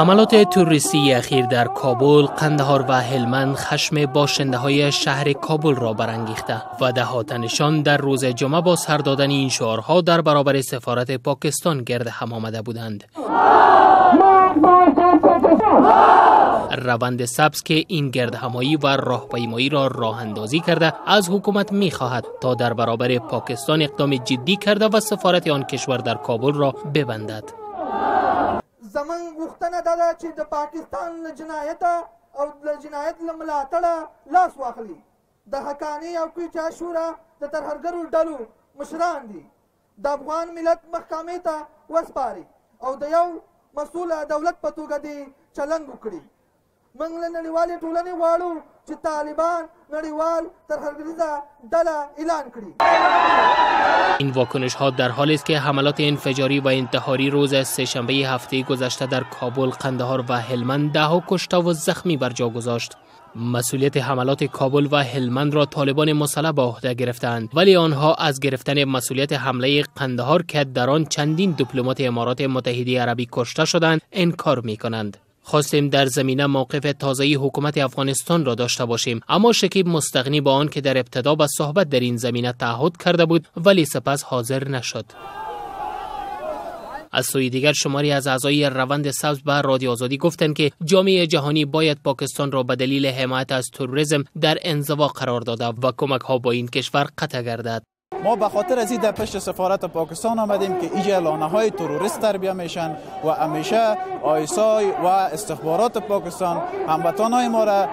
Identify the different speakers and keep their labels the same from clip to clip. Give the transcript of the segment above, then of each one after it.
Speaker 1: حملات تروریستی اخیر در کابل، قندهار و هلمند خشم باشنده های شهر کابل را برانگیخته و ده‌ها تنشان در روز جمعه با سر دادن این شعارها در برابر سفارت پاکستان گرد هم آمده بودند. روند سبز که این گرد همایی و راهپیمایی را راه اندازی کرده از حکومت می خواهد تا در برابر پاکستان اقدام جدی کرده و سفارت آن کشور در کابل را ببندد.
Speaker 2: زمونږ غوښتنه دا ده چې د پاکستان له جنایته او له جنایت له ملاتړه لاس واخلي. د حقاني او کویچا شورا د ترهګرو ډلو مشران دي د افغان ملت محکمې ته وسپاري او د یو مسؤله دولت په توګه دې چلند وکړي. موږ له نړیوالې ټولنې غواړو چې طالبان نړیوال ترهګریزه ډله اعلان کړي.
Speaker 1: این واکنش ها در حالی است که حملات انفجاری و انتحاری روز سه‌شنبه هفته گذشته در کابل، قندهار و هلمند ده‌ها کشته و زخمی بر جا گذاشت. مسئولیت حملات کابل و هلمند را طالبان مسلح به عهده گرفتند، ولی آنها از گرفتن مسئولیت حمله قندهار که در آن چندین دیپلمات امارات متحده عربی کشته شدند انکار می کنند. خواستیم در زمینه موقف تازه حکومت افغانستان را داشته باشیم، اما شکیب مستغنی با آن که در ابتدا به صحبت در این زمینه تعهد کرده بود ولی سپس حاضر نشد. از سوی دیگر شماری از اعضای روند سبز به رادیو آزادی گفتند که جامعه جهانی باید پاکستان را به دلیل حمایت از تروریسم در انزوا قرار داده و کمک ها با این کشور قطع گردد.
Speaker 3: ما به خاطر از این در پشت سفارت پاکستان آمدیم که اینجا لانه های تروریست تربیه میشن و همیشه آیسای و استخبارات پاکستان هموطن های ما را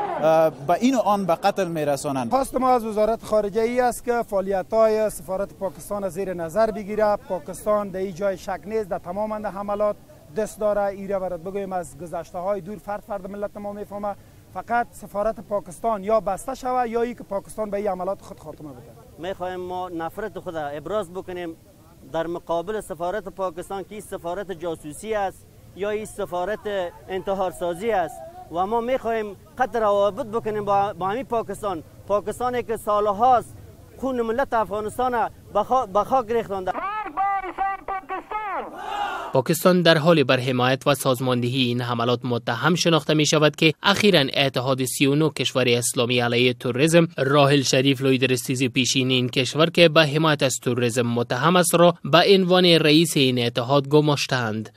Speaker 3: به این و آن به قتل میرسانند.
Speaker 4: خواست ما از وزارت خارجه ای است که فعالیت های سفارت پاکستان زیر نظر بگیره. پاکستان در این جای شک نیست، در تمام حملات دست داره. ایره برات بگویم از گذشته های دور فرد فرد ملت ما میفهمه. فقط سفارت پاکستان یا بسته شود یا ای که پاکستان به این عملات خود خاتمه بده.
Speaker 5: میخوایم ما نفرت خود ابراز بکنیم در مقابل سفارت پاکستان که این سفارت جاسوسی است یا این سفارت انتحارسازی است و ما میخوایم قطع روابط بکنیم با همین پاکستان، پاکستانی که سالهاست خون ملت افغانستان به خاک ریختند.
Speaker 1: پاکستان در حال بر حمایت و سازماندهی این حملات متهم شناخته می شود که اخیراً اتحاد 39 کشور اسلامی علیه تروریسم راحل شریف لوی درستیز پیشین این کشور که به حمایت از تروریسم متهم است را به عنوان رئیس این اتحاد گماشتند.